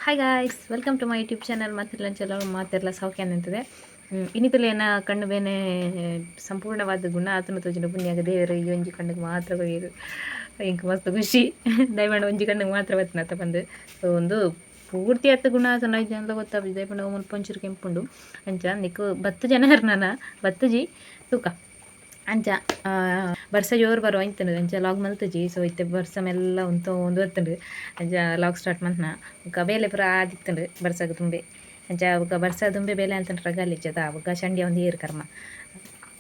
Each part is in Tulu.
Hi guys, welcome to my YouTube channel. ಮಾತಿರ್ಲ ಚಲೋ ಮಾತಿರ್ಲ ಸೌಖ್ಯ ಅಂತದೆ. ಇನ್ನಿತಲೇನ ಕಣ್ಣು ಬೇನೆ ಸಂಪೂರ್ಣವಾದ ಗುಣ ಆತನ ತೋಜಿನ ಪುಣ್ಯಾಗ ದೇವರು ಈ ಒಂಜಿ ಕಣ್ಣಿಗೆ ಮಾತ್ರ ಕೊಯ್ಯರು. ಇಂಕ್ ಮಸ್ತ್ ಖುಷಿ. ದಯಮಾಡಿ ಒಂಜಿ ಕಣ್ಣಿಗೆ ಮಾತ್ರ ಬತ್ತಿನತ್ತ ಬಂದು. ಸೊ ಒಂದು ಪೂರ್ತಿ ಅತ್ತ ಗುಣ ಆತನ ಐದು ಗೊತ್ತಾಪುಜಿ. ದಯಪಂಡ ಮುಲ್ಪ ಒಂಚೂರು ಕೆಂಪುಂಡು. ಅಂಚ ನಿಕ್ಕು ಬತ್ತು ಜನ ನಾನ ಬತ್ತುಜಿ ತೂಕ. ಅಂಚ ಬರ್ಸ ಜೋರು ಬರುವ ಇಂತಂಡು ಅಂಚ ಲಾಗ್ ಮಲ್ತುಜಿ. ಸೊ ಇತ್ತೆ ಬರ್ಸ ಮೆಲ್ಲ ಉಂತು ಒಂದು ಬತ್ತುಂಡು. ಅಂಚ ಲಾಗ್ ಸ್ಟಾರ್ಟ್ ಮಲ್ತ್ನ. ಬೊಕ ಬೇಲೆ ಪೂರ ಆದಿತ್ತುಂಡು ಬರ್ಸಗ್ ತುಂಬೆ. ಅಂಚ ಬೊಕ ಬರ್ಸ ದುಂಬೆ ಬೇಲೆ ಅಂತಂಡು ರಗಾಲಿ ಇಜ್ಜದ. ಬೊಕ ಚಂಡಿ ಒಂದು ಏರು ಕರ್ಮ.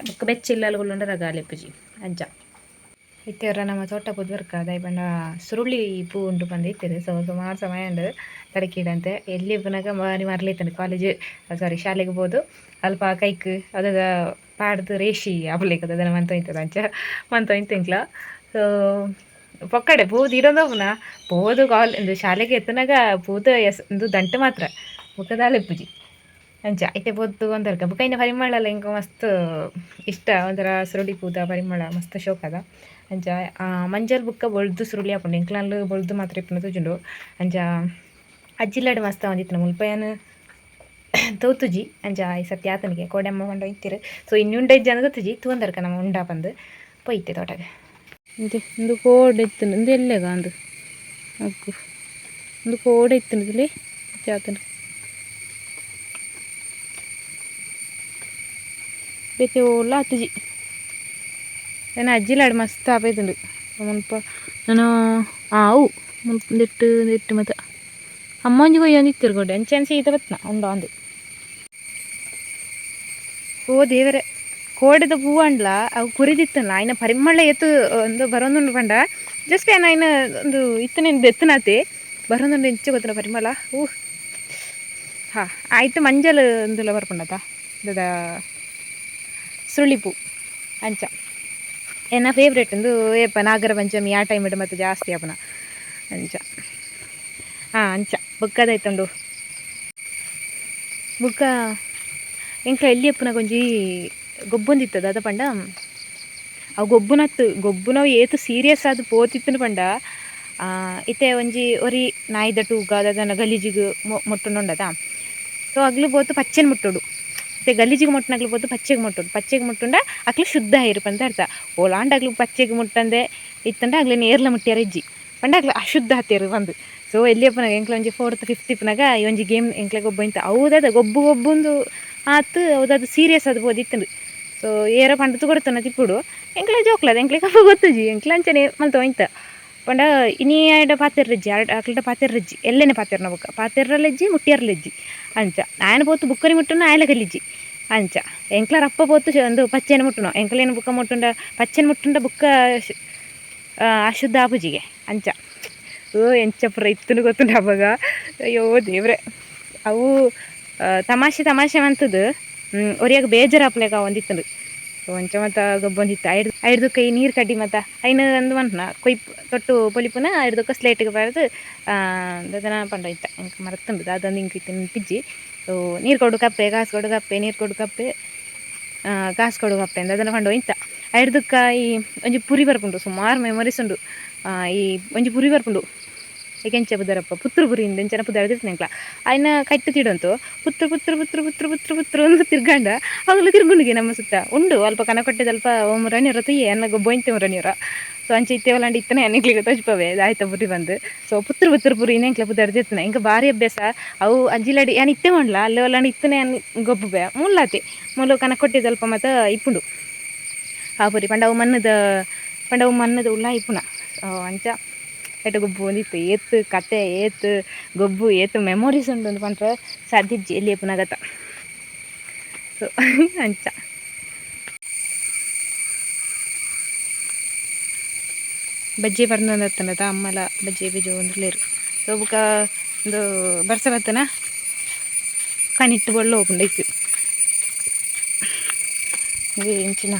ಬೊಕ ಬೆಚ್ಚ ಇಲ್ಲಲ್ ಕುಲ್ಲುಂಡ ರಗಾಲಿ ಇಪ್ಪುಜಿ ಅಂಚ. ಇತ್ತೆ ನಮ್ಮ ತೋಟ ಪುದ್ವರ್ಕ ದಾಯಿ ಪಂಡ ಸುರುಳಿ ಪೂ ಉಂಡು ಪಂದ್ ಇತ್ತೆರ್. ಸೊ ಸುಮಾರು ಸಮಯ ಉಂಡು ತಡಕಿಡಂತೆ. ಎಲ್ಲಿ ಪುನಗ ಬಾರಿ ಮರ್ಲಿತ್ತಂಡು ಕಾಲೇಜ್ ಸಾರಿ ಶಾಲೆಗ್ ಪೋದು ಅಲ್ಪ ಕೈಕ್ ಅದದ ಪಾಡ್ದು ರೇಷಿ ಆಪುಲೆಕ ದಾದನ ಮಂತೊಂದಿತ್ತದ ಅಂಚ ಮಂತೊಂದಿತ್ತೆಂಕ್ಲ. ಸೊ ಪೊಕ್ಕಡೆ ಪೂ ದೀಡೊಂದು ಪುನ ಪೋದು ಕಾಲ್ ಇಂದು ಶಾಲೆಗ್ ಎತ್ತುನಗ ಪೂತ ಎಸ್ ಇಂದು ದಂಟು ಮಾತ್ರ ಬೊಕ ದಾಲ ಇಪ್ಪುಜಿ ಅಂಚ. ಇತ್ತೆ ಪೋದು ತೂವೊಂದರ್ಕ ಬೊಕ ಐನ ಪರಿಮಳ ಎಂಕ್ ಮಸ್ತ್ ಇಷ್ಟ. ಒಂಥರ ಸುರುಳಿ ಪೂತ ಪರಿಮಳ ಮಸ್ತ್ ಶೋಕದ. ಅಂಚ ಮಂಜಲ್ ಬೊಕ್ಕ ಬೊಲ್ದು ಸುರುಳಿ ಆಪುಂಡು. ಎಂಕ್ಲಲ್ ಬೊಲ್ದು ಮಾತ್ರ ಇಪ್ಪುನ ತೋಜುಂಡು. ಅಂಚ ಅಜ್ಜಿಲ್ಲಾಡ್ ಮಸ್ತ್ ಆವೊಂದಿತ್ತುಂಡು. ಮುಲ್ಪ ಯಾನ್ ತೋತುಜಿ. ಅಂಚ ಈ ಸತ್ಯ ಆತನಿಗೆ ಕೋಡೆ ಅಮ್ಮ ಪಂಡ ಇತ್ತೆರ್. ಸೊ ಇನ್ನು ಉಂಡ ಇಜ್ಜಿ ಗೊತ್ತುಜಿ. ತೂವೊಂದರ್ಕ ನಮ ಉಂಡಾ ಪಂದ್ ಪೋಯಿತ್ತೆ ತೋಟಗ್. ಇಂದು ಇಂದು ಕೋಡೆ ಇತ್ತುಂಡು. ಇಂದು ಎಲ್ಲೆಗ ಅಂದು ಅಕ್ಕು ಇಂದು ಕೋಡೆ ಇತ್ತುಂಡು ತೂಲೆ ಆತುಂಡು. ಬೇತೆ ಓಲ ಆತುಜಿ. ಎನ್ನ ಅಜ್ಜಿಲಾಡ್ ಮಸ್ತ್ ಆಪೈತುಂಡು. ಮುಲ್ಪ ನಾನು ಅವು ಮುಲ್ಪ ಒಂದೆಟ್ಟು ಒಂದೆಟ್ಟು ಮಾತ ಅಮ್ಮ ಒಂಜಿ ಕೊಯ್ಯೊಂದಿತ್ತೆರ್ ಕೋಡೆ. ಅಂಚೆ ಸೀತ ಬತ್ತ್ನ ಉಂಡಾ ಅಂದ್. ಓ ದೇವರೇ, ಕೋಡೆದ ಪೂ ಅಂಡ್ಲ ಅವು ಕುರಿದಿತ್ತಲ್ಲ ಐನ ಪರಿಮಳ ಏತ್ ಒಂದು ಬರೊಂದುಂಡು ಪಂಡ ಜಸ್ಟ್ ಏನ ಐನ ಒಂದು ಇತ್ತನೆ ದೆತ್ತುನಾತೆ ಬರೊಂದುಂಡು. ಎಂಚ ಗೊತ್ತುಂಡ ಪರಿಮಳ. ಊ ಹಾ ಆಯ್ತು ಮಂಜಲ್ ಇಂದುಲ ಬರ್ಪುಂಡತ ದಾದ ಸುರುಳಿ ಪೂ. ಅಂಚ ಎನ್ನ ಫೇವ್ರೇಟ್ ಉಂದು. ಏಪ ನಾಗರ ಪಂಚಮಿ ಆ ಟೈಮ್ ಮತ್ತೆ ಜಾಸ್ತಿ ಆಪುನ ಅಂಚ. ಹಾಂ ಅಂಚ ಬೊಕ್ಕದಾಯ್ತುಂಡು. ಬೊಕ್ಕ ಎಂಕ್ಲ ಎಲ್ಲಿ ಅಪ್ಪುನಗ ಒಂಜಿ ಗೊಬ್ಬೊಂದಿತ್ತದ. ಅದ ಪಂಡ ಅವು ಗೊಬ್ಬುನತ್ತು ಗೊಬ್ಬುನವು ಏತ್ ಸೀರಿಯಸ್ ಆದ್ ಪೋತಿತ್ತುಂಡು ಪಂಡ, ಇತ್ತೆ ಒಂಜಿ ಒರಿ ನಾಯಿದ ಟೂಗ ದಾದನ ಗಲೀಜಿಗ್ ಮೊಟ್ಟುಂಡುಂಡತ. ಸೊ ಅಗ್ಲು ಪೋತು ಪಚ್ಚೆನ್ ಮುಟ್ಟೊಡು. ಇತ್ತೆ ಗಲೀಜಿಗ್ ಮುಟ್ಟುನಕ್ಲು ಪೋತು ಪಚ್ಚೆಗ್ ಮುಟ್ಟೊಡು. ಪಚ್ಚೆಗ್ ಮುಟ್ಟುಂಡ ಅಕ್ಲು ಶುದ್ಧ ಆಯೆರ್ ಪಂದ್ ಅರ್ಥ. ಓಲಾಂಡ ಅಕ್ಲು ಪಚ್ಚೆಗ್ ಮುಟ್ಟಂದೆ ಇತ್ತುಂಡ ಅಗ್ಲೆನ್ ಏರ್ಲ ಮುಟ್ಯರೆ ಇಜ್ಜಿ. ಪಂಡ ಅಕ್ಲು ಅಶುದ್ಧ ಆತೆರ್ ಪಂದ್. ಸೊ ಎಲ್ಲಿ ಅಪ್ಪುನಗ ಎಂಕ್ಲ ಒಂಜಿ ಫೋರ್ತ್ ಫಿಫ್ತ್ ಇಪ್ಪುನಗ ಈ ಒಂಜಿ ಗೇಮ್ ಎಂಕ್ಲೆ ಗೊಬ್ಬು. ಅವು ದಾದ ಗೊಬ್ಬು ಗೊಬ್ಬುಂದು ಆತ್ ಅವು ದಾದ ಸೀರಿಯಸ್ ಆದ್ ಪೋದಿತ್ತುಂಡು. ಸೊ ಏರ ಪಂಡುದು ಕೊರ್ತುನ ತಿಪ್ಪುಡು. ಎಂಕ್ಲೆ ಜೋಕ್ಲದ ಎಂಕ್ಲೆ ಕಪ್ಪ ಗೊತ್ತುಜಿ. ಎಂಕ್ಲೆ ಅಂಚನೆ ಮಲ್ತೊಂದಿತ್ತ. ಪಂಡ ಇನಿ ಆಯಡ ಪಾತೆರ್ರಿಜ್ಜಿ ಅಕ್ಲೆಡ ಪಾತೆರ್ರಿಜ್ಜಿ. ಎಲ್ಲೆನೆ ಪಾತೆರ್ನ ಬೊಕ್ಕ ಪಾತೆರ್ರಲೆಜ್ಜಿ ಮುಟ್ಟಿಯರ್ಲೆಜ್ಜಿ. ಅಂಚ ಆಯನ ಪೋತು ಬುಕ್ಕರಿ ಮುಟ್ಟುನ ಆಯಲ ಗಲೀಜಿ. ಅಂಚ ಎಂಕ್ಲ ರಪ್ಪ ಪೋತು ಒಂದು ಪಚ್ಚೆನ ಮುಟ್ಟುನ. ಎಂಕ್ಲೇನ ಬುಕ್ಕ ಮುಟ್ಟುಂಡ ಪಚ್ಚೆನ ಮುಟ್ಟುಂಡ ಬುಕ್ಕ ಅಶುದ್ಧ ಆಪುಜಿಗೆ. ಅಂಚ ಓ ಎಂಚ ಪೂರ ಇತ್ತುಂಡು ಗೊತ್ತುಂಡು ಅಪಗ. ಅಯ್ಯೋ ದೇವ್ರೆ, ಅವು ತಮಾಷೆ ತಮಾಷೆ ಮಂತುದು ಒರಿಯಾಗ ಬೇಜಾರಾಪುಲೆಕ ಆವೊಂದಿತ್ತುಂಡು. ಸೊ ಅಂಚ ಮಾತ ಗೊಬ್ಬೊಂದಿತ್ತು. ಐಡ್ದು ಐಡ್ದೊಕ್ಕ ಈ ನೀರು ಕಡ್ಡಿ ಮಾತ ಐನ್ ಅಂದ್ ಮನ್ಪುನ ಕೊಯ್ಪ್ ತೊಟ್ಟು ಪೊಲಿಪುನ. ಐಡ್ದೊಕ್ಕ ಸ್ಲೇಟ್ಗ್ ಪಾಡ್ದ್ ದಾದನ ಪಂಡ ಇತ್ತ ಎಂಕ್ ಮರತುಂಡು. ದಾದಂದ್ ಎಂಕ್ ಇತ್ತೆ ನೆನ್ಪಿಜ್ಜಿ. ಸೊ ನೀರು ಕೊಡು ಕಪ್ಪೆ, ಕಾಸ್ ಕೊಡು ಕಪ್ಪೆ, ನೀರು ಕೊಡು ಕಪ್ಪೆ, ಕಾಸ್ ಕೊಡು ಕಪ್ಪೆ ದಾದನ ಪಂಡ ಇಂತ. ಐಡ್ದೊಕ್ಕ ಈ ಒಂಜಿ ಪುರಿ ಬರ್ಪುಂಡು. ಸುಮಾರು ಮೆಮೊರೀಸ್ ಉಂಡು. ಈ ಒಂಜಿ ಪುರಿ ಬರ್ಪುಂಡು. ಎಂಚ ಪುದರಪ್ಪ, ಪುತ್ತೂರು ಪುರಿ ಇಂದ್ ಎಂಚನ ಪುದರ್ ಎಂಕ್ಲ. ಐನ ಕಟ್ಟ್ ತಿಡೊಂತು ಪುತ್ತೂರು ಪುತ್ತೂರು ಪುತ್ತೂರು ಪುತ್ತೂರು ಪುತ್ತೂರು ಪುತ್ತೂರು ಅಂದ್ ತಿರ್ಗಂಡ ಅವುಲು ತಿರ್ಗುಂಡುಗೆ ನಮ್ಮ ಸುತ್ತ ಉಂಡು. ಅಲ್ಪ ಕನಕೊಟ್ಟೆದಲ್ಪ ಮುರಣಿಯರ ತುಯ್ಯೆ ಎನ್ನ ಗೊಬ್ಬೊಂತೆ ಮುರಣಿಯರ. ಸೊ ಅಂಚ ಇತ್ತೆ ಓಲಾಂಡ ಇತ್ತನೆ ಎಂಕ್ಲೆಗ್ ತೋಜ್ಪವೆ ದಾಯ್ತ ಪುರಿ ಪಂದ್. ಸೊ ಪುತ್ತೂರು ಪುತ್ತೂರು ಪುರಿ ಎಂಕ್ಲೆ ಪುದರ್ ದೆತ್ತುನ. ಎಂಕ್ ಬಾರಿ ಅಭ್ಯಾಸ ಅವು. ಅಜ್ಜಿಲಡಿ ಯಾನ್ ಇತ್ತೆ ಪಂಡ್ಲ ಅಲ್ಲೆ ಓಲಾಂಡ ಇತ್ತನೆ ಯಾನ್ ಗೊಬ್ಬುವೆ. ಮುಲ್ಲಾತೆ ಮೂಲು ಕನಕೊಟ್ಟೆದಲ್ಪ ಮಾತ ಇಪ್ಪುಂಡು ಆ ಪುರಿ. ಪಂಡ ಅವು ಮಣ್ಣುದ, ಪಂಡ ಅವು ಮಣ್ಣುದ ಉಲಾಯಿ ಇಪ್ಪುನ. ಅಂಚ ಐಟ್ ಗೊಬ್ಬೊಂದಿತ್ತು. ಏತ್ ಕತೆ, ಏತ್ ಗೊಬ್ಬು, ಏತ್ ಮೆಮೊರೀಸ್ ಉಂಡು ಪಂಡ್ರೆ ಸಾಧ್ಯ ಇಜ್ಜಿ ಎಲ್ಲಿ ಪುನಗತ. ಸೊ ಅಂಚ ಬಜ್ಜಿ ಪರ್ಂದೊಂದಿತ್ತುಂಡತ ಅಮ್ಮಲ ಬಜ್ಜಿ ಬೀಜೊಂದುಲ್ಲೆರ್. ಸೊ ಬೊಕ ಉಂದು ಬರ್ಸ ಬತ್ತುನ ಕನಿಟ್ ಬೊಳ್ಳು ಪೋಪುಂಡು ಐಕ್. ಉಂದು ಎಂಚಿನ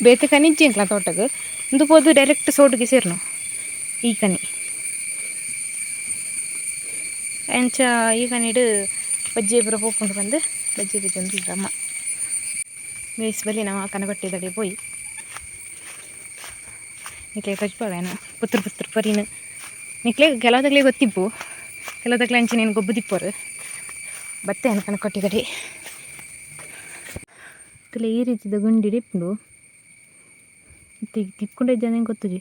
ಬೇತೆ ಕನಿ ಇಜ್ಜಿ ಎಂಕ್ಲ ತೋಟಗ್. ಉಂದು ಪೋದು ಡೈರೆಕ್ಟ್ ಸೋಡುಗೆ ಸೇರುನು ಈ ಕನಿ. ಅಂಚ ಈ ಕನಿಡ್ ಬಜ್ಜಿ ಪೂರ ಪೋಪುಂಡು ಪಂದ್ ಬಜ್ಜಿ ಬೀಜೊಂದುಲ್ಲೆರ್ ಅಮ್ಮ. ಗೈಸ್, ಬಲ್ಲಿ ನಮ ಕನಕಟ್ಟೆದಡೆ ಪೋಯಿ. ನಿಕ್ಲೆಗ್ ತೋಜ್ಪಾವೆ ಯಾನ್ ಪುತ್ತೂರು ಪುತ್ತೂರು ಪೊರಿನ್. ನಿಕ್ಲೆಗ್ ಕೆಲವುದಕ್ಲೆಗ್ ಗೊತ್ತಿಪ್ಪು. ಕೆಲವುದಕ್ಲೆ ಅಂಚಿನ ಗೊಬ್ಬು ದಿಪ್ಪರು ಬತ್ತೆ ಕಣಕೊಟ್ಟಿ ಕಡೆ ತುಲೆ ಈ ರೀತಿದ ಗುಂಡಿ ಇಪ್ಪುಂಡು ತಿಕ್ಕೊಂಡು ಇದ್ದಾನೆ ಗೊತ್ತುಜಿ.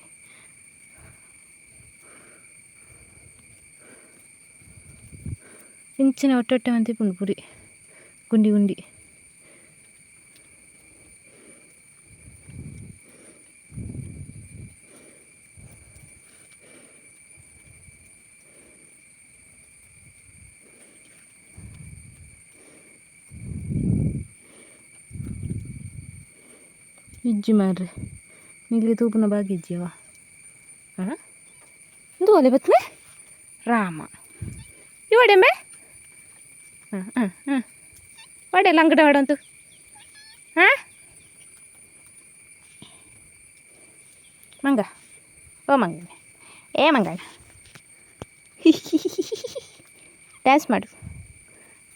ಇಂಚಿನ ಒಟ್ಟೊಟ್ಟೆ ಮಂತಿ ಇಪ್ಪುಂಡು ಪುರಿ ಗುಂಡಿ ಗುಂಡಿ. ಇಜ್ಜಿ ಮಾರ್ರೆ ನಿಲ್ಲಿ ತೂಪುನ ಬಾಗಿಜ್ಜಿಯವ. ಹಾಂ ಇಂದು ಒಲೆ ಬತ್ನೆ ರಾಮ ಇವಡೆಂಬೆ. ಹಾಂ ಹಾಂ ಹಾಂ ವಡೆ ಲಂಗಡ ವಡಂತು. ಹಾಂ ಮಂಗ ಓ ಮಂಗ ಏ ಮಂಗಣ್ಣ ಡ್ಯಾನ್ಸ್ ಮಾಡು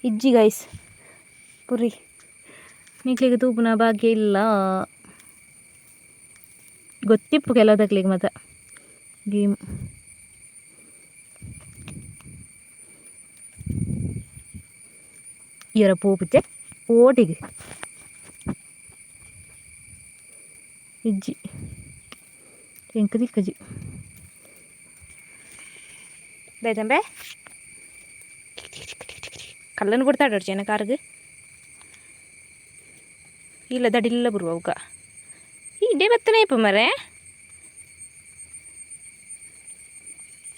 ಇಜ್ಜಿ ಗೈಸ್ ಪುರಿ ನಿಕ್ಲಿಗೆ ತೂಪುನ ಭಾಗ್ಯ ಇಲ್ಲ ಗೊತ್ತಿಪ್ಪು ಕೆಲವುದಕ್ಲಿಗೆ ಮತ ಗೇಮ್. ಇಯರ ಪೋಪುಚೆ ಓಟಿಗೆ ಇಜ್ಜಿ ಎಂಕ ದಿಕ್ಕಜಿ ಬೇದಂಬೆ ಕಲ್ಲನ್ನು ಬಿಡ್ತಾಡ ಜನ ಕಾರ್ಗ್ ಇಲ್ಲ ದಡಿಲ್ಲ ಬರುವ ಅವಕ ಇಡೇ ಬತ್ತನೇ ಇಪ್ಪ ಮರೆ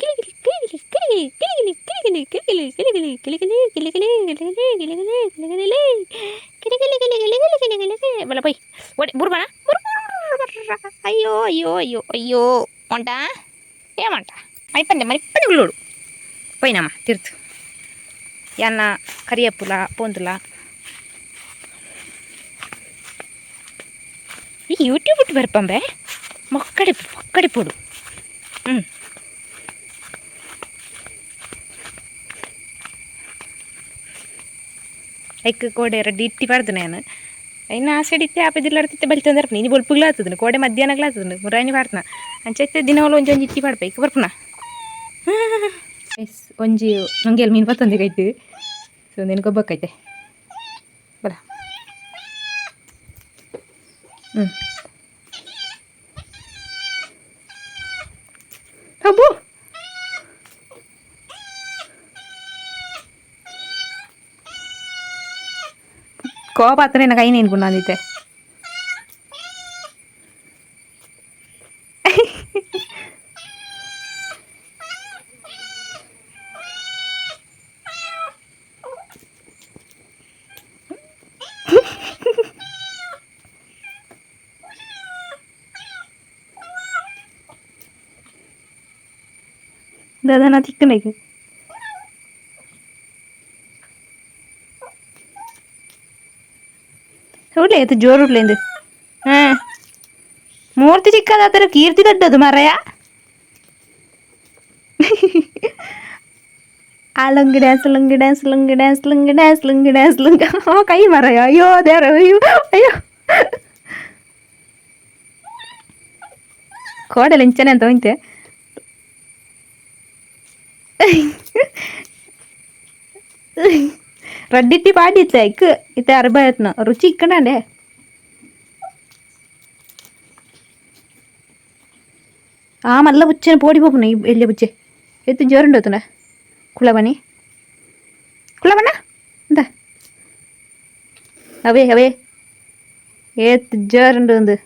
ಕಿಲಿ పోయి బుర్బనా. అయ్యో అయ్యో అయ్యో అయ్యో వంట ఏమంట అయిపోయింది మరి ఇప్పటి గుళ్ళోడు పోయినామా తిరుతు ఎన్న కరియప్పుల పొందుల ಈ ಯೂಟ್ಯೂಬ್ ಬಿಟ್ಟು ಬರ್ಪಂಬೆ ಮೊಕ್ಕಡಿ ಮೊಕ್ಕಡಿ ಪೊಡು. ಹ್ಞೂ ಐಕ್ ಕೋಡೆ ರೆಡ್ಡಿ ಇಟ್ಟಿ ಪಾಡ್ದು ನಾನು ಇನ್ನು ಆ ಸೈಡ್ ಇತ್ತೆ ಆಪದಿಲ್ಲಾಡ್ತಿತ್ತೆ ಬಲಿತಂದ್ರೆ ನೀನು ಬೊಲ್ಪುಗ್ಲ ಆತದ ಕೋಡೆ ಮಧ್ಯಾಹ್ನಗ್ಲ ಆತದ ಮುರಾಯಿನಿ ಪಾಡ್ತನ ಅಂಚೈತೆ ದಿನವಲ್ಲ ಒಂಜಿ ಒಂಜಿ ಇಟ್ಟಿ ಪಾಡ್ಪ ಇಕ್ಕ ಬರ್ಪುನ. ಎಸ್ ಒಂಜಿ ನಂಗೆ ಮೀನು ಪತ್ತೊಂದಿಗೈತು ಸೊ ನಿನಗೆ ಗೊಬ್ಬಕ್ಕೈತೆ ಬರ. ಹ್ಞೂ ಅಬ್ಬು ಕೋಪ ಆತನೇ ಕೈ ನೀನು ಅಂದಿತ್ತೆ. दादा ತಿಕ್ಕನ ಉಡ್ಲೆ ಇದು ಜೋರು ಉಡ್ಲೆ. ಹಾಂ ಮೂರ್ತಿ ಚಿಕ್ಕದಾದರೆ ಕೀರ್ತಿ ದೊಡ್ಡದು ಮಾರಾಯ. ಆ lungi dance lungi dance lungi dance lungi dance lungi dance lungi ಕೈ ಮಾರಾಯ. ಅಯ್ಯೋ ದೇವ್ರ ಅಯ್ಯೋ ಅಯ್ಯೋ ಕೋಡಲ್ ಇಂಚನೆ ಅಂತ ಹೊಂತೆ. ರಡ್ಡಿಟ್ಟಿ ಪಾಡಿತ್ತೆ ಇಕ್ ಇತ್ತೆ ಅರ್ಬ ರುಚಿ ಇಕ್ಕಣಂಡೆ. ಆ ಮಲ್ಲ ಬುಚ್ಚನ ಪೋಡಿ ಪೋಪುನ ಈ ಎಲ್ಲಿ ಬುಚ್ಚೆ ಎತ್ತು ಜೋರುಂಡು ಹೋತುನ ಕುಳಬನಿ ಕುಳಬಣ್ಣ ಎಂತ ಅವೇ ಅವೇ ಏತ್ ಜೋರುಂಡು ಒಂದು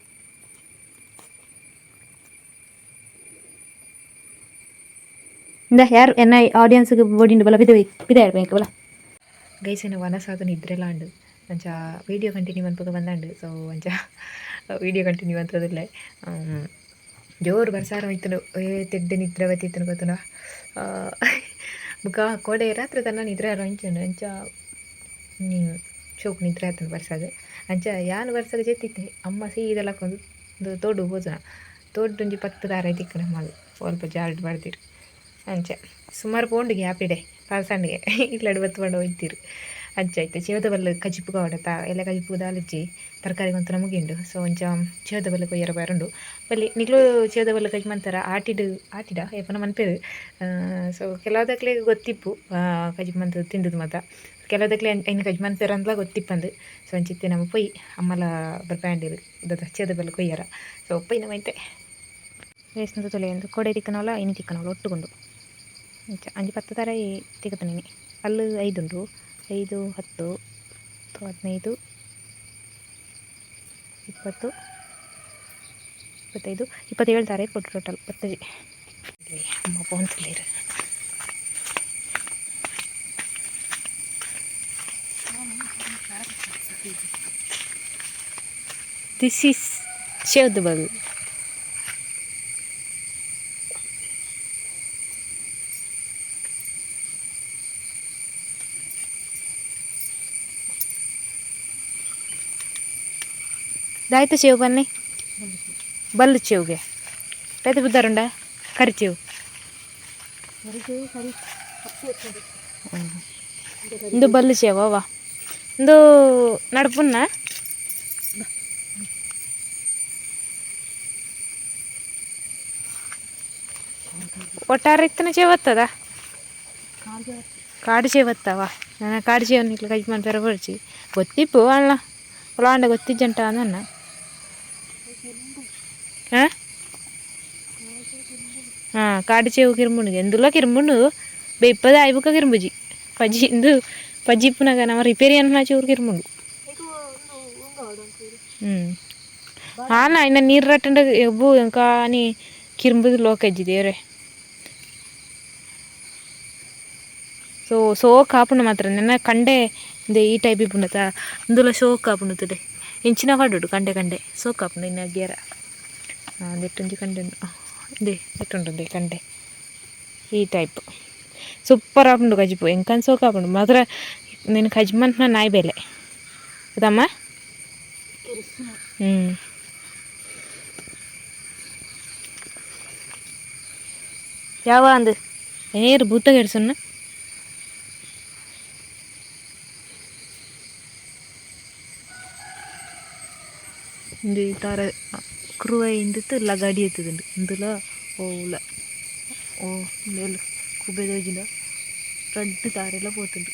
ಇಂದ ಯಾರು ಎನ್ನ ಆಡಿಯನ್ಸ್ಗೆ ಬೋಡಿಂಡು ಬಲ ಬಿದೆ ಬಿದೆ ಹೇಳ್ಬೇಕು ಬಲ. ಗೈಸ್ ಎನ್ನ ವನಸಾದ ನಿದ್ರೆಲ ಅಂಡು ಅಂಚ ವೀಡಿಯೋ ಕಂಟಿನ್ಯೂ ಮನ್ಪುಗ ಬಂದಂಡು. ಸೊ ಅಂಚ ವೀಡಿಯೋ ಕಂಟಿನ್ಯೂ ಅಂತದಿಲ್ಲ. ಜೋರು ಬರ್ಸಾರ ಹೋಯ್ತನು ಏ ತೆಡ್ಡೆ ನಿದ್ರೆ ಬತ್ತಿತ್ತನು ಗೊತ್ತುನ. ಬುಕ್ಕ ಕೋಡೆ ರಾತ್ರಿ ತನ್ನ ನಿದ್ರೆ ಅಂಚನು ಅಂಚ ಶೋಕ್ ನಿದ್ರೆ ಆತನು ಬರ್ಸಾಗ. ಅಂಚ ಯಾನ್ ಬರ್ಸಾಗ ಜೆತ್ತಿತ್ತೆ ಅಮ್ಮ ಸೀದಾ ಲಕ್ಕೊಂದು ತೋಡು ಭೋಜನ ತೋಡು ಒಂಜಿ 10 ದಾರ ತಿಕ್ಕನ ಮಲ್ ಸ್ವಲ್ಪ ಜಾರ್ಡ್ ಬರ್ದಿರು. ಅಂಚ ಸುಮಾರು ಪೋಂಡಿಗೆ ಆಪಿಡೆ ಪಾಲ್ಸಂಡಿಗೆ ಇಲ್ಲಡು ಬತ್ತು ಪಂಡ ಹೋಯ್ತಿರು. ಅಂಚ ಐತೆ ಚೇವದ ಬಲ್ಲು ಕಜಿಪು ಕಾವಡತ ಎಲ್ಲ ಕಜಿಪು ದಾಲಜ್ಜಿ ತರಕಾರಿ ಗೊಂತ ಮುಗಿಂಡು. ಸೊ ಒಂಚ ಚೇವದ ಬಲ್ಲು ಕೊಯ್ಯರ ಬರುಂಡು ಬಲ್ಲಿ ನಿಕ್ಲು ಚೇವದ ಬಲ್ಲು ಕಜಿ ಮಂತಾರ ಆಟಿಡು ಆಟಿಡ ಏಪನ ಮನ್ಪೇರು. ಸೊ ಕೆಲವುದಕ್ಲೆ ಗೊತ್ತಿಪ್ಪು ಕಜಿಪು ಮಂತ ತಿಂದದು ಮಾತ ಕೆಲವುದಕ್ಲೆ ಐನು ಕಜಿ ಮನ್ಪೇರು ಅಂದ್ಲ ಗೊತ್ತಿಪ್ಪಂದು. ಸೊ ಅಂಚಿತ್ತೆ ನಮ್ಮ ಪೊಯ್ ಅಮ್ಮಲ ಬರ್ಪ್ಯಾಂಡಿರು ದದ ಚೇವದ ಬಲ್ಲು ಕೊಯ್ಯರ. ಸೊ ಪೊಯ್ ನಮ್ಮ ಐತೆ ವೇಸ್ನದ ತೊಲೆ ಎಂದು ಕೊಡೆ ತಿಕ್ಕನವಲ್ಲ ಇನಿ ತಿಕ್ಕನವಲ್ಲ ಒಟ್ಟುಕೊಂಡು ಅಂಚ ಅಂಜಿ ಪತ್ತು ತರ ತಿಕ್ಕತನೇನೆ ಅಲ್ಲು 5 ಉಂಡು 5 10 15 20 25 27 ತಾರೆ ಕೊಟ್ಟು ಟೋಟಲ್ 10. ಅಮ್ಮ ಪೋಂತುಲ್ಲೇರು this is ಚೇವದ ಬಲ್. ದಾಯ್ತ ಚೇವು ಬನ್ನಿ ಬಲ್ಲು ಚೇವುಗೆ ಪೇತೆ ಬುದ್ದಾರುಂಡ ಕರಿ ಚೇವು ಇಂದು ಬಲ್ಲು ಚೇವ ಇಂದು ನಡ್ಪುನ್ನ ಒಟ್ಟಾರೆ ಇತ್ತನ ಚೇವತ್ತದ ಕಾಡು ಚೇವತ್ತವ ನನ್ನ ಕಾಡು ಚೇವನ್ ಇಟ್ಲು ಕೈ ಮನ್ ಪೆರ ಗೊತ್ತಿಪ್ಪು ಅಣ್ಣ ಒಳಾಂಡ ಗೊತ್ತಿಜ್ಜಂಟ ನನ್ನ ಹಾಂ ಕಾಡು ಚೇವು ಕಿರುಂಬುಂಡು ಎಂದುಲ ಕಿರುಂಬುಂಡು ಬೇಪದ ಆಯ್ಬುಕ ಕಿರುಂಬುಜಿ ಪಜ್ಜಿ ಇಂದು ಪಜ್ಜಿ ಇಪ್ಪುನಾಗ ನಮ್ಮ ರಿಪೇರಿ ಅನ್ನ ಚೂರು ಕಿರುಂಬುಂಡು. ಹ್ಞೂ ಹಾಂ ಇನ್ನು ನೀರು ರಟ್ಟಂಡ ಎಬ್ಬು ఇంకా అని ಕಿರುಂಬುದು ಲೋಕ ದೇವ್ರೆ. ಸೊ ಸೋಕ್ ಆಪುಂಡು ಮಾತ್ರ ನನ್ನ ಕಂಡೆ ಇಂದೆ ಈ ಟೈಪ್ ಇಪ್ಪುಂಡತ ಇಂದುಲ ಸೋಕ್ ಆಪುಂಡು ಇಂಚಿನ ಪಾಡುಡು ಕಂಡೆ ಕಂಡೆ ಸೋಕ್ ಆಪುಂಡು ಇನ್ನು ಗೇರ ದೆಟ್ಟೊಂಜಿ ಕಂಡೆ ಉಂಡು ಇಂದೆ ಎಟ್ಟುಂಡು ಕಂಡೆ ಈ ಟೈಪ್ ಸೂಪರ್ ಆಪುಂಡು ಕಜಿಪು ಎಂಕನ್ ಸೋಕ್ ಆಪುಂಡು ಮಾತ್ರ నేను ಕಜ್ಮಂತ ನಾಯಿ ಬೆಲೆ ಗೊತ್ತಮ್ಮ. ಹ್ಞೂ ಯಾವ ಅಂದು ಏರು ಭೂತ ಕೆಡ್ಸನ್ನ ಇಂದು ಈ ತಾರ ಕುರುವೆ ಇಂದಿತ್ತು ಲಗಾಡಿ ಎತ್ತುದುಂಡು ಇಂದುಲ ಓಲ ಓ ಇಂದೆಲ್ಲ ಕುಬೆ ತೋಜಿಂಡ ರಡ್ಡು ತಾರೆಲ್ಲ ಪೋತುಂಡು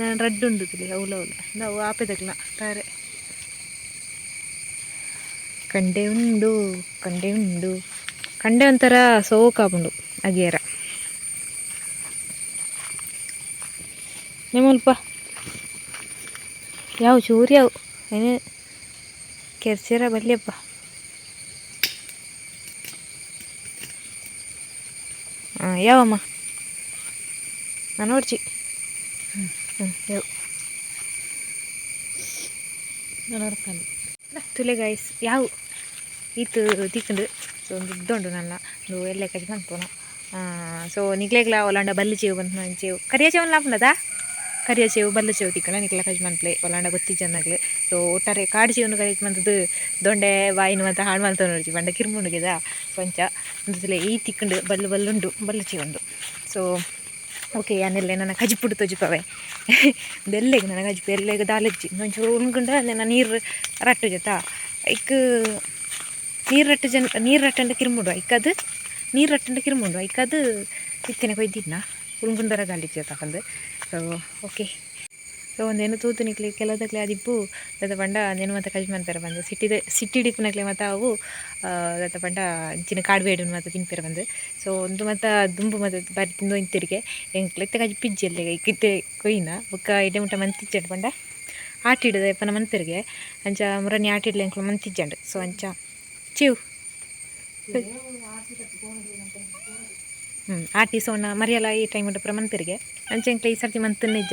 ನಾನು ರಡ್ಡು ಉಂಡು ತುಲೆ ಅವಲ ಅವಲ ನಾವು ಆಪೆದಕ್ಲ ತಾರೆ ಕಂಡೆ ಉಂಡು ಕಂಡೆ ಉಂಡು ಕಂಡೆ ಒಂಥರ ಸೋಕಾಪುಂಡು ಅಗೇರ ನಿಮ್ಮಲ್ಪ ಯಾವ ಚೂರು ಯಾವ ಏನು ಕೆರ್ಸಿರ ಬಲ್ಲಿಯಪ್ಪ. ಹಾಂ ಯಾವಮ್ಮ ನಾನು ನೋಡ್ಚಿ. ಹ್ಞೂ ಯಾವ ತುಲೆ ಗೈಸ್ ಯಾವ ಈತು ತಿಕ್ಕಂಡು. ಸೊ ಒಂದು ಉದ್ದುಂಡು ನನ್ನ ಒಂದು ಎಲ್ಲೆ ಕಜಿ ಮನ್ಪುನ. ಸೊ ನಿಕ್ಲೆಗ್ಲ ಒಲಾಂಡ ಬಲ್ಲು ಚೇವು ಬಂತು ಚೇವು ಕರಿಯ ಚೇವು ಲಾಪುಂಡದಾ ಕರಿಯ ಚೇವು ಬಲ್ಲು ಚೇವು ತಿಕ್ಕಣ ನಿಕ್ಲ ಕಜಿ ಮನ್ಪ್ಲೆ ಒಲಾಂಡ ಗೊತ್ತಿಜ್ಜನ್ನಗ್ಲು. ಸೊ ಒಟ್ಟಾರೆ ಕಾಡು ಚೇವುನು ಕಜಿ ಮಂತದ್ದು ದೊಂಡೆ ಬಾಯಿನ ಮತ್ತು ಹಾಳು ಮಲ್ತ ನೋಡ್ಚಿ ಬಂಡ ಕಿರ್ಮುಂಡುಗೆದ ಕೊಂಚ ಒಂದು ಈ ತಿಕ್ಕಂಡು ಬಲ್ಲು ಬಲ್ಲುಂಡು ಬಲ್ಲು ಚೇವುಂಡು. ಸೊ ಓಕೆ ಯಾನೆಲ್ಲ ನನ್ನ ಕಜಿಪುಡು ತೋಜಿಪವೆ ಎಲ್ಲೆಗ್ ನನ್ನ ಕಜಿಪು ಎಲ್ಲೆಗ್ ದಾಲಜ್ಜಿ ಒಂಚೂರು ಉಣ್ಗುಂಡ ನನ್ನ ನೀರು ರಟ್ಟು ಜೊತ ಐಕ್ ನೀರು ರಟ್ಟು ಜನ ನೀರು ರಟ್ಟಂಡ ಕಿರ್ಮುಂಡು ಐಕದು ನೀರು ರಟ್ಟಂಡ ಕಿರ್ಮುಂಡು ಐಕದು ಇತ್ತಿನ ಕೊಯ್ದಿದ್ನ ಉಣ್ಗುಂಡರ ದಾಲಿಜ್ಜಿ ತಕಂದು. So okay so ಒಂದೇನು ತೂತು ನಿಕ್ಲೆ ಕೆಲವುದಕ್ಲೆ ಅದಿಪ್ಪು ದತ್ತ ಪಂಡ ಅಂದೇನು ಮತ್ತೆ ಕಜಿ ಮನ್ಪೆರ ಬಂದು ಸಿಟ್ಟಿದ ಸಿಟ್ಟಿ ಡಿಪ್ಪುನಕ್ಲೆ ಮತ್ತು ಅವು ದತ್ತ ಪಂಡ ಅಂಚಿನ ಕಾಡು ಮತ್ತೆ ತಿನ್ಪೆರ ಬಂದು. ಸೊ ಒಂದು ಮತ್ತು ದುಂಬು ಮತ್ತು ಬಾರಿ ತಿಂದು ಇಂತಿರಿಗೆ ಎಂಕ್ಲೆ ಇತ್ತೆ ಕಜಿ ಪಿಜ್ಜಿ ಅಲ್ಲ ಇತ್ತೆ ಕೊಯ್ನ ಬೊಕ್ಕ ಇಡೆ ಮುಟ್ಟ ಮಂತಿಜ್ಜಂಡು ಪಂಡ ಆಟಿಡದ ಎಪ್ಪನ ಮನ್ಪೆರಿಗೆ ಅಂಚ ಮುರನಿ ಆಟಿಡ್ಲೆ ಎಂಕ್ಲ ಮಂತಿಜ್ಜಂಡು. ಸೊ ಅಂಚ ಚಿವ್ ಹ್ಞೂ ಆಟಿ ಸೋಣ ಮರಿಯಲ್ಲ ಈ ಟೈಮ್ ಉಂಟು ಮನ್ಪೆರಿಗೆ ಅಂಚ ಎಂಕ್ಲೆ ಈ ಸರ್ತಿ ಮಂತ್ ನಿಜ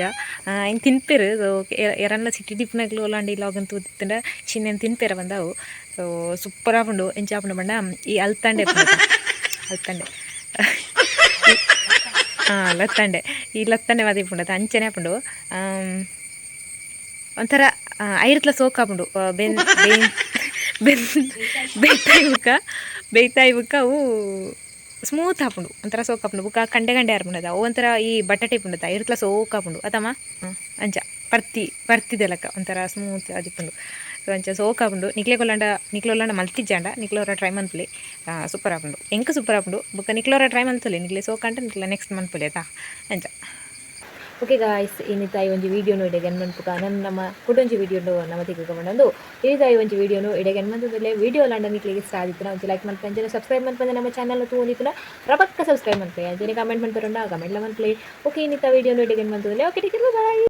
ಇಂಗ್ ತಿನ್ಪೆರು. ಸೊ ಎರನ್ನ ಸಿಟಿ ಡಿಪ್ನಾಗ್ಲು ಒಲಾಂಡಿ ಲಾಗನ್ ತೂತಿತ್ತಂಡ ಚಿನ್ನೆನ್ ತಿನ್ಪೆರ ಬಂದವು. ಸೊ ಸೂಪರ್ ಆಪುಂಡು ಎಂಚ ಆಪುಂಡು ಪಂಡ ಈ ಅಲ್ತಂಡೆ ಅಲ್ತಂಡೆ ಹಾಂ ಲತ್ತಂಡೆ ಈ ಲತ್ತಂಡೆ ಮಾತ ಇಪ್ಪುಂಡು ಅದು ಅಂಚನೆ ಆಪುಂಡು ಒಂಥರ ಐರ್ತ್ಲ ಸೋಕ್ ಆಪುಂಡು ಬೆನ್ ಬೆನ್ ಬೆನ್ ಬೇಯ್ತಾಯಿ ಬುಕ್ಕ ಬೇಯ್ತಾಯಿ ಬುಕ್ಕ ಅವು ಸ್ಮೂತ್ ಆಪುಂಡು, ಒಂಥರ ಸೋಕ್ ಆಪುಂಡು. ಬುಕ್ಕ ಕಂಡೆ ಕಂಡೆ ಆರ್ಪುಂಡದ ಒಂಥರ ಈ ಬಟಾಟೆ ಇಪ್ಪುಂಡತ ಇರ್ತ್ಲ ಸೋಕ್ ಆಪುಂಡು ಅತಮ್ಮ. ಅಂಚ ಪರ್ತಿ ಪರ್ತಿದ ಲೆಕ್ಕ ಒಂಥರ ಸ್ಮೂತ್ ಆದಿಪ್ಪುಂಡು. ಸೊ ಅಂಚ ಸೋಕ್ ಆಪುಂಡು. ನಿಕ್ಲೆ ಕೊಲ್ಲಂಡ ನಿಕ್ಲೆ ಮಲ್ತಿಜ್ಜಾಂಡ ನಿಕ್ಲೋರ ಟ್ರೈ ಮನ್ಪುಲೆ, ಸೂಪರ್ ಆಪುಂಡು. ಎಂಕ್ ಸೂಪರ್ ಆಪುಂಡು. ಬುಕ್ಕ ನಿಕ್ಲೋರ ಟ್ರೈ ಮಲ್ತೊಲಿ, ನಿಕ್ಲೆ ಸೋಕಂಟ ನಿಕ್ಲೆ ನೆಕ್ಸ್ಟ್ ಮನ್ಪುಲೆ ಆಯ್ತಾ. ಅಂಚ ಓಕೆ ಗಾಯ್ಸ್, ಇನ್ನಿತಾಯಿ ಒಂಜಿ ವೀಡಿಯೋನು ಇಡೆಗೆ ಮನ್ಪುಗ. ನನ್ನ ನಮ್ಮ ಕುಡೊಂಜಿ ವೀಡಿಯೋ ನಮ್ಮ ತಿಕ್ಕಕೊಂಡೊಂದು ಇನಿತಾಯಿ ಒಂಜಿ ವೀಡಿಯೋನು ಇಡೆಗೆ ಮನ್ಪುಂದುಲ್ಲೆ. ವೀಡಿಯೋ ಲಾಂಡ ನಿಕ್ಲೆಗ್ ಇಷ್ಟ ಆದಿತ್ತುನ ಒಂಜಿ ಲೈಕ್ ಮನ್ಪುಲೆ. ಅಂಚನೆ ಸಬ್ಸ್ಕ್ರೈಬ್ ಮನ್ಪಂದೆ ನಮ್ಮ ಚಾನಲ್ ತೂವೊಂದಿತ್ತುನ ರಬಕ್ಕ ಸಬ್ಸ್ಕ್ರೈಬ್ ಮನ್ಪುಲೆ. ಅಂಚನೆ ಕಮೆಂಟ್ ಮನ್ಪರುಂಡ ಕಮೆಂಟ್ಲ ಮನ್ಪುಲೆ. ಓಕೆ, ಇನ್ನಿತ ವೀಡಿಯೋನು ಇಡೆಗೆ ಮನ್ಪುಂದುಲ್ಲೆ. Okay, take care, bye.